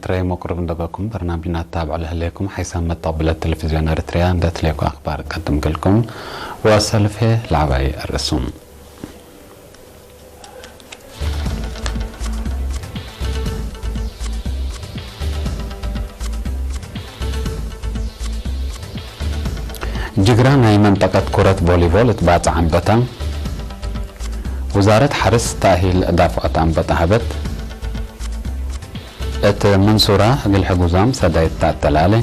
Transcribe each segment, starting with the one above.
ትረይ መቅርብ እንደበኩም በርናቢና ታብዕ ለህሌኩም ሓይሳም መጣብለት ቴሌቪዝዮን ኤርትርያ እንደትሌኩ ኣኽባር ቀድም ገልኩም ወሰልፌ ላዕባይ ርእሱም። ጅግራ ናይ መንጠቀት ኩረት ቮሊቮል እትባጽዕ ኣንበጣ። ውዛረት ሓርስ ታሂል ዳፍዖት ኣንበጣ ሃበት። እት ምንሱራ እግል ሕጉዛም ሰዳይት ተኣተላለ።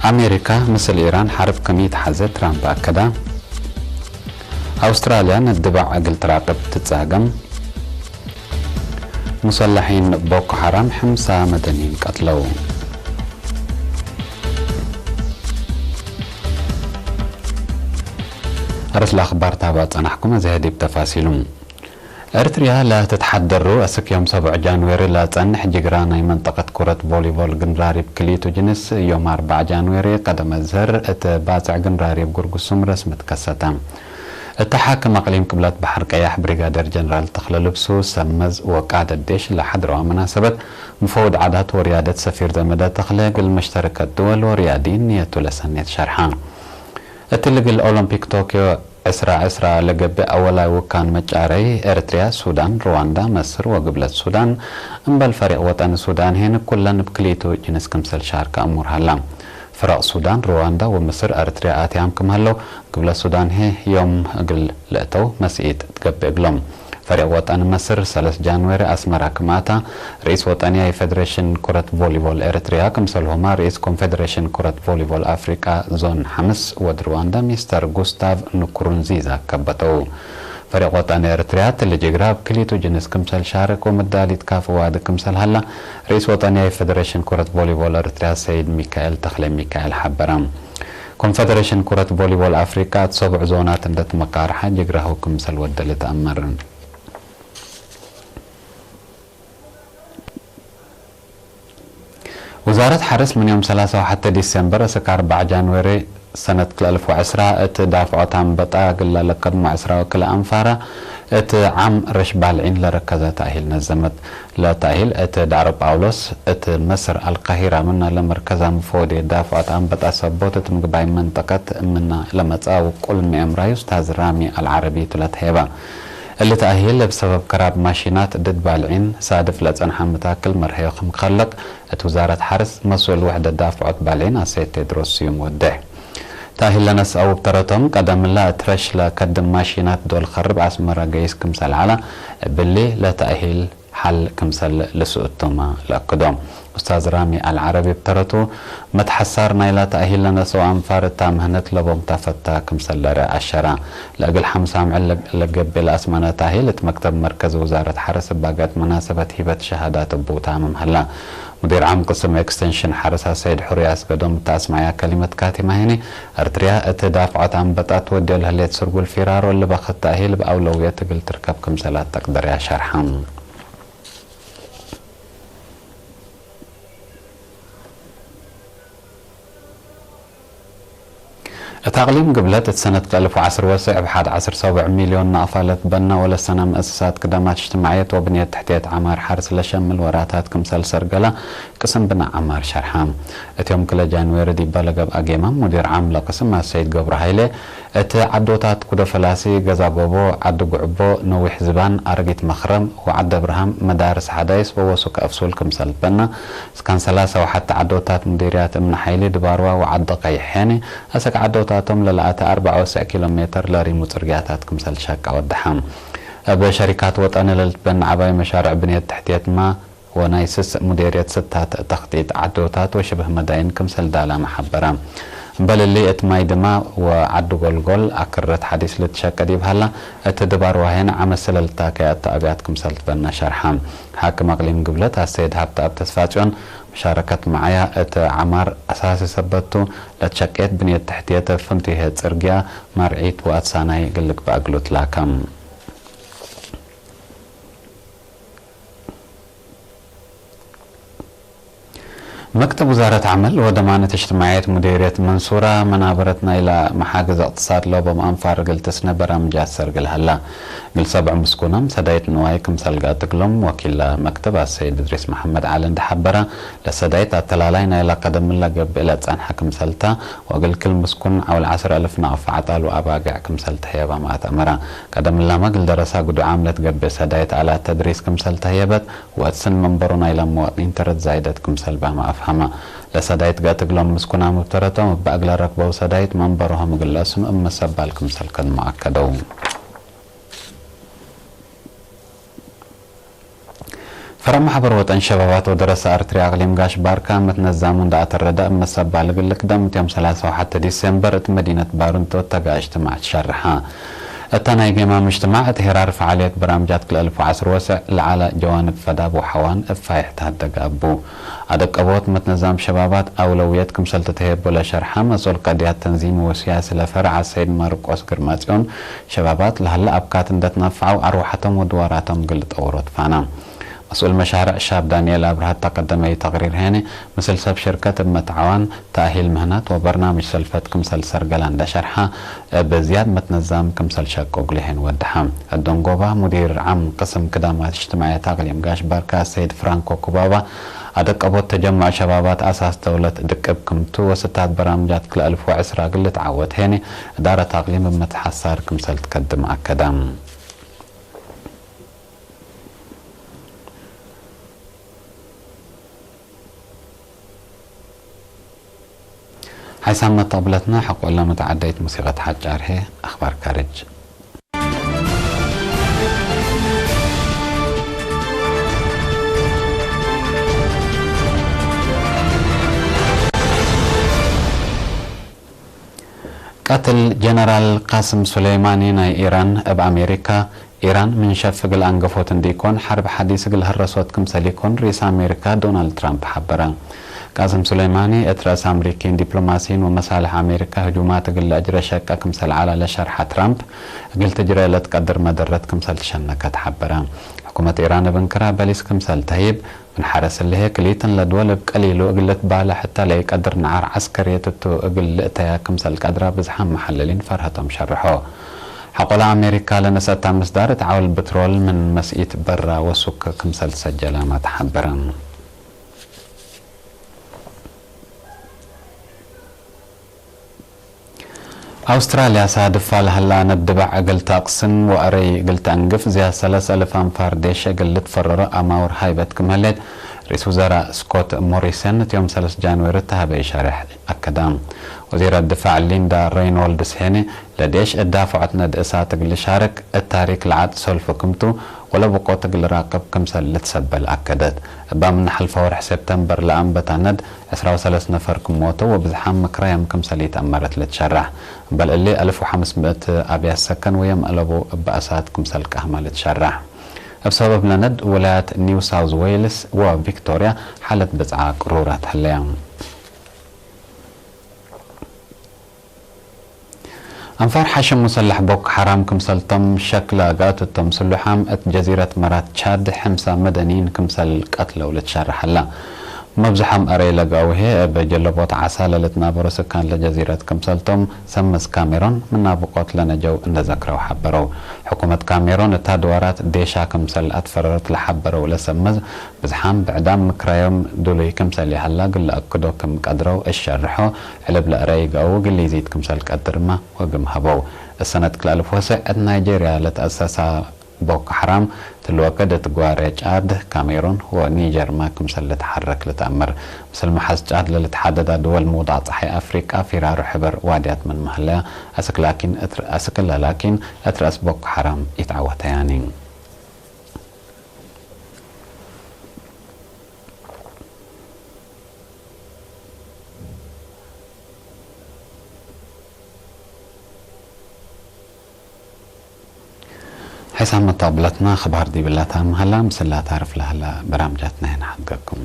ኣሜሪካ ምስል ኢራን ሓርብ ከመይ ተሓዘ ትራምፕ ኣከዳ። ኣውስትራልያ ንድባዕ እግል ትራቅብ ትጻገም። ሙሰላሒን ቦኮ ሓራም ሕምሳ መደኒን ቀትለው። ኣርስላ ኣኽባር ታባ ጸናሕኩም እዚ ህዲብ ተፋሲሉ። ኤርትርያ ላተትሓደሩ ኣስክ ዮም ሰብዑ ጃንዌሪ ላጸንሕ ጅግራ ናይ መንጠቀት ኩረት ቮሊቮል ግንራሪብ ክልኢቱ ጅንስ ዮም ኣርባዓ ጃንዌሪ ቀደመ ዝህር እት ባጽዕ ግንራሪብ ጉርጉሱም ረስሚ ትከሰተ። እታ ሓክም ኣቅሊም ቅብለት ባሕር ቀያሕ ብሪጋደር ጀነራል ተኽለ ልብሱ ሰመዝ ወቃደ ዴሽ ለሓድረዋ መናሰበት ምፈውድ ዓዳት ወርያደት ሰፊር ዘመደ ተኽለ ግል መሽተረከት ድወል ወርያዲን ንየቱ ለሰኔት ሸርሓ። እቲ ልግል ኦሎምፒክ ቶክዮ ዕስራ ዕስራ ለገብእ ኣወላይ ውካን መጫረይ ኤርትርያ፣ ሱዳን፣ ሩዋንዳ፣ መስር ወግብለት ሱዳን እምበል ፈሪቕ ወጠን ሱዳን ሄን ኩለን እብ ክልኢቱ ጅንስ ክምሰል ሻር ከእሙር ሃላ። ፍረቕ ሱዳን፣ ሩዋንዳ ወምስር ኤርትርያ ኣትያም ክም ሀለው፣ ግብለት ሱዳን ሄ ዮም እግል ለእተው መስኢት ትገብእ እግሎም። ፈሪቕ ወጠን መስር ሰለስ ጃንዌሪ ኣስመራ ክም ኣታ፣ ርኢስ ወጠንያይ ፌደሬሽን ኩረት ቮሊቮል ኤርትርያ፣ ክምሰልሆማ ርኢስ ኮንፌደሬሽን ኩረት ቮሊቮል ኣፍሪቃ ዞን ሓምስ ወድ ሩዋንዳ ሚስተር ጉስታቭ ንኩሩንዚዛ ከበተው። ፈሪቕ ወጠን ኤርትርያ ትልጅግራ ኣብ ክሊቱ ጅንስ ክምሰል ሻርክ ወመዳሊት ካፍ ዋድ ክምሰል ሃላ፣ ርኢስ ወጠንያይ ፌደሬሽን ኩረት ቮሊቮል ኤርትርያ ሰይድ ሚካኤል ተኽለ ሚካኤል ሓበራ። ኮንፌደሬሽን ኩረት ቮሊቦል ኣፍሪቃ፣ እቲ ሰቡዕ ዞናት እንደተመቃርሓ ጅግራሁ ክምሰል ወደል ተኣመር። ውዛረት ሓርስ ምን ዮም ሰላሳ ወሓደ ዲሴምበር እስከ ኣርባዓ ጃንዌሪ ሰነት ክልተ ኣልፍ ወዕስራ፣ እቲ ዳፍዖት ኣንበጣ ግላ ለከድሞ ዕስራ ወክለ ኣንፋራ፣ እቲ ዓም ረሽ ባልዒን ለረከዘ ተኣሂል ነዘመት። ለታሂል እት ዳዕሮ ጳውሎስ እት መስር ኣልቃሂራ ምና ለመርከዛ ምፈወዴ ዳፍዖት ኣንበጣ ሰቦት እት ምግባይ መንጠቀት ምና ለመጻ ውቁል ምኤምራይ ኡስታዝ ራሚ ኣልዓረቢ ቱ ለትሄባ። እሊ ተኣሂል እብ ሰበብ ከራብ ማሺናት ድድ ባልዒን ሳድፍ ለጸንሓ ምታክል መርሀዮ ክም ከለቅ እት ውዛረት ሓርስ መስኡል ውሕደት ዳፍዖት ባልዒን ኣሰይድ ቴድሮስ ስዩም ወድሕ። ተኣሂል ለነስአው እብ ተረቶም ቀደምላ እት ረሽ ለከድም ማሺናት ዶል ከርብ ኣስመራ ገይስ ክምሰል ዐላ እብሊ ለተኣሂል ሓል ክምሰል ልስኡቶማ ለአክዶ። ኡስታዝ ራሚ ኣልዓረቢ ብተረቱ፣ መትሐሳር ናይላ ተእሂል ለነሰው ኣንፋር እታ ምህነት ለቦም ታፈታ ክምሰል ለርአ ኣሸራ። ለእግል ሓምሳ ምዕል ለገብእ ለአስመነ ተእሂል እት መክተብ መርከዝ ውዛረት ሐርስ እባገት መናሰበት ሂበት ሸሃዳት እቡ ታምም ሀላ። ሙዲር ዓም ቅስም ኤክስቴንሽን ሐርስ ኣሰይድ ሑርያ ኣስገዶም እት ኣስማያ ከሊመት ካቲማ ሄኒ፣ እርትርያ እት ዳፍዖት ኣንበጣ ትወድዮ ለህሌት ስርጉል ፊራሮ እሊ በክት ተእሂል ብኣውለውየት እግል ትርከብ ክምሰል ኣተቅደርያ ሸርሐ። እታ ኣቕሊም ግብለት፣ እቲ ሰነት ክልተ ኣልፍ ወዓሰርተ ወስዕ፣ ብሓድ ዓሰርተ ሰቡዕ ሚልዮን ናቕፋ ለትበና ወለሰና ምእስሳት ክደማት እጅትማዕየት ወብንየት ትሕትየት ዓማር ሓርስ ለሸምል ወራታት ክምሰል ሰርገላ ቅስም ብና ዓማር ሸርሓ። እትዮም ክለ ጃንዌሪ ዲባ ለገብኣ ጌማም፣ ሙዲር ዓም ለቅስም ኣሰይድ ገብሩ ሃይሌ፣ እቲ ዓዶታት ኩዶ ፈላሲ፣ ገዛ ጎቦ፣ ዓዲ ጉዕቦ፣ ነዊሕ ዝባን፣ ኣረጊት መኽረም፣ ወዓዲ ኣብርሃም፣ መዳርስ ሓዳይስ ወወሱ ከእፍሱል ክምሰል በና፣ እስካን ሰላሳ ወሓተ ዓዶታት ሙዲርያት እምኒ ሓይሊ ድባርዋ ወዓዲ ቀይሕ ሄኒ፣ ኣሰክ ዓዶታቶም ለለኣተ ኣርባዓ ወሰዕ ኪሎ ሜተር ለሪሙ ጽርግያታት ክምሰል ሻቃ ወደሓ። እብ ሸሪካት ወጠኒ ለልትበን ዓባይ መሻርዕ ብንየት ትሕትየት ማ፣ ወናይ ስስ ሙዴርየት ስታት ተኽጢጥ ዓዶታት ወሽብህ መዳይን ክምሰል ዳላመ ሓበራ። እምበል እሊ እት ማይ ድማ ወዓዲ ጎልጎል ኣክረት ሓዲስ ልትሸቀ ዲብ ሃላ፣ እት ድባር ዋሄን ዓመት ስለልታከይ ኣተኣብያት ክምሰል ትበና ሸርሓ። ሓክም ኣቅሊም ግብለት ኣሰይድ ሃብተኣብ ተስፋጽዮን፣ መሻረከት መዓያ እት ዓማር ኣሳሲ ሰበቱ ለትሸቄት ብንየት ትሕትየት ፍንቱይሄ ጽርግያ ማርዒት ወኣትሳናይ ግልግ በኣግሉት ላከም። መክተብ ውዛረት ዓመል ወደማነት እጅትማዕየት ሙዲርየት መንሱራ መናበረት ናይላ መሓገዝ እቅትሳድ ሎቦም ኣንፋር ግልትስነ በራምጃት ሰርግል ሃላ። ግልሰ ብዕምስኩናም ሰዳይት ንዋይ ክምሰልጋ ትግሎም ወኪላ መክተብ ኣሰይድ እድሪስ መሓመድ ዓሊ እንደሓበራ፣ ለሰዳይት ኣተላላይ ናይላ ቀደምላ ገብእለ ጸንሐ ክምሰልታ ወግልክል ምስኩን ዓውል ዓስር እልፍ ናቕፋ ዓጣሉ ኣባግዕ ክምሰልታ ህየባ ማእት ኣመራ። ቀደምላ መግል ደረሳ ጉዱዓ ኣምለት ገብእ ሰዳይት ኣላት ተድሪስ ክምሰልታ ህየበት ወትስን መንበሩ ናይላ መዋጥኒን ተረት ዛይደት ክምሰል ባማ ኣፍሃማ። ለሰዳይት ገትግሎም ምስኩና ምብተረቶም እባ እግለ ረክበው ሰዳይት መንበሩ ሆም ግለሱም እመሰባል ክምሰል ከድሞ ኣከደው። ፈረም ማሕበር ወጠን ሸባባት ወደረሳ ኣርትሪ ኣቕሊም ጋሽ ባርካ መትነዛሙ እንዳኣተረዳ እመሰባል ግልክ ደምትዮም ሰላሳ ወሓተ ዲሴምበር እቲ መዲነት ባሩንቶ ተጋእሽቲ ማዕት ሸርሓ። እታ ናይ ጌማ ምጅትማዕ እቲ ሄራር ፈዓልየት በራምጃት ክልእልፉ ዓስር ወስዕ ለዓላ ጀዋንብ ፈዳብ ወሓዋን እፋይሕ ተሃደገ ኣቡ። ኣደቀቦት መትነዛም ሸባባት ኣውለውየት ክምሰል ተተሄቦ ለሸርሓ መሶል ቀድያት ተንዚም ወሲያ ስለ ፈርዓ ሰይድ ማርቆስ ግርማጽዮን ሸባባት ለሃለ ኣብካት እንደትናፍዓው ኣርዋሓቶም ወድዋራቶም ግልጠ ወሮት ፋና። መስኡል መሻርዕ ሻብ ዳንኤል ኣብርሃት ተቀደመይ ተቅሪር ሄነ ምስል ሰብ ሽርከት እብ መትዓዋን ተኣሂል ምህናት ወበርናምጅ ሰልፈት ክምሰል ሰርገላ እንደሸርሓ እብ ዝያድ መትነዛም ክምሰል ሸቆ እግሉ ሄን ወድሓ። እዶንጎባ ሙዲር ዓም ቅስም ክዳማት እጅትማዕየት ኣቅሊም ጋሽ ባርካ ሰይድ ፍራንኮ ኩባባ ኣደቀቦት ተጀምዖ ሸባባት ኣሳስ ደውለት ድቅብ ክምቱ ወስታት በራምጃት ክልእልፍ ወዕስራ ግልት ዓወት ሄነ እዳረት ኣቅሊም እብ መትሓሳር ክምሰል ትከድም ኣከዳ። ሓይሳም መተቕብለትና ሓቆላ መተዓዳይት ሙሲቐት ሓጫርሄ ኣኽባር ካርጅ። ቀትል ጀነራል ቃስም ሱሌይማኒ ናይ ኢራን እብ ኣሜሪካ ኢራን ምን ሸፍግል ኣንገፎት እንዲኮን፣ ሐርብ ሐዲስ እግል ህረሶት ክምሰል ኢኮን ርኢስ ኣሜሪካ ዶናልድ ትራምፕ ሐበረ። ቃስም ሱሌማኒ፣ እት ረእስ ኣምሪኪን ዲፕሎማሲን ወመሳልሕ ኣሜሪካ ህጁማት እግል ለእጅረ ሸቀ ክምሰል ዐላ ለሸርሐ ትራምፕ፣ እግል ትጅረ ለትቀድር መደረት ክምሰል ትሸነከት ሐበረ። ሕኩመት ኢራን እብ እንክራ በሊስ ክምሰል ተህይብ፣ ምን ሐረስ እሊሄ ክሊትን ለድወል እብ ቀሊሉ እግል ልትባለ ሕተ ለኢቀድር ነዓር ዐስከርየት እቱ እግል ልእተያ ክምሰል ቀድራ ብዝሓም መሐልሊን ፈርሀቶም ሸርሖ። ሐቆላ ኣሜሪካ ለነሰእታ ምስዳር እት ዐውል ብትሮል ምን መስኢት በራ ወሱክ ክምሰል ሰጀላማ ተሐበረ። ኣውስትራልያ ሳድፋ ለሀላ ነድባዕ እግል ተቅስን ወአረይ እግል ተአንግፍ ዝያድ ሰለስ እልፍ አንፋር ዴሽ እግል ልትፈረሮ አማውር ሃይበት ክም ህሌት ርኢስ ውዘራ ስኮት ሞሪሰን እት ዮም ሰለስ ጃንዌሪ እተሃበ ሻርሕ አከዳ። ወዚረ ድፋዕ ሊንዳ ሬይኖልድስ ሄነ ለዴሽ እዳፍዖት ነድ እሳት እግል ሻርክ እት ታሪክ ለዓጥ ሰልፉ ክምቱ ወለብቆት እግል ራቅብ ክምሰል ልትሰበል አከደት። እባ ምን ሐልፈ ወርሕ ሴፕተምበር ለአንበታ ነድ ዕስራ ወሰለስ ነፈር ክም ሞተው ወብዝሓም ምክራዮም ክምሰል ኢተአመረት ልትሸራሕ። እምበል እሊ አልፍ ወሐምስ ምእት አብያት ሰከን ወየም አለቡ እባ እሳት ክምሰል ቃህማ ልትሸራሕ። እብ ሰበብ ለነድ ውላያት ኒው ሳውዝ ዌልስ ወቪክቶርያ ሓለት ብጽዓ ቅሩራት ህለያ። አንፋር ሐሽም ሙሰላሕ ቦኮ ሐራም ክምሰልቶም ሸክለ ጋቱቶም ስሉሓም እት ጀዚረት መራት ቻድ ሕምሳ መደኒን ክምሰል ቀትለው ልትሸርሕ አላ። መብዝሖም አረይ ለጋውሄ እብ ጀለቦት ዓሳ ለልትናበሩ ስካን ለጀዚረት ክምሰልቶም ሰምስ ካሜሮን ምናብቆት ለነጀው እንደዘክረው ሐበረው። ሕኩመት ካሜሮን እታ ድዋራት ዴሻ ክምሰል አትፈረረት ለሐበረው ለሰምዝ ብዝሓም ብዕዳም ምክራዮም ድሉይ ክምሰል ይሃላ ግለ አክዶ ክም ቀድረው እሸርሖ ዕልብ ለእረይ ገአው ግሊዚት ክምሰል ቀድርማ ወግም ሀበው። እሰነት ክላልፍ ወስዕ እት ናይጄርያ ለተአሰሳ ቦኮ ሐራም ትልወከድ እት ጓሬ ጫድ፣ ካሜሩን ወኒጀርማ ክምሰል ልትሐረክ ልትአምር። ምስል መሓዝ ጫድ ለልትሓደዳ ድወል ምውዳቅ ጸሓይ አፍሪቃ ፊራሩ ሕበር ዋድያት ምን መህለያ አስክ ላኪን እት ር-፣ አስክለ ላኪን እት ረእስ ቦኮ ሐራም ኢትዓወተያኒ። ሕሳብ መተቕብለትና ክባር ዲብላታ መሃላ ምስላ ታርፍ ለሃላ በራምጃትና የንሓድገኩም።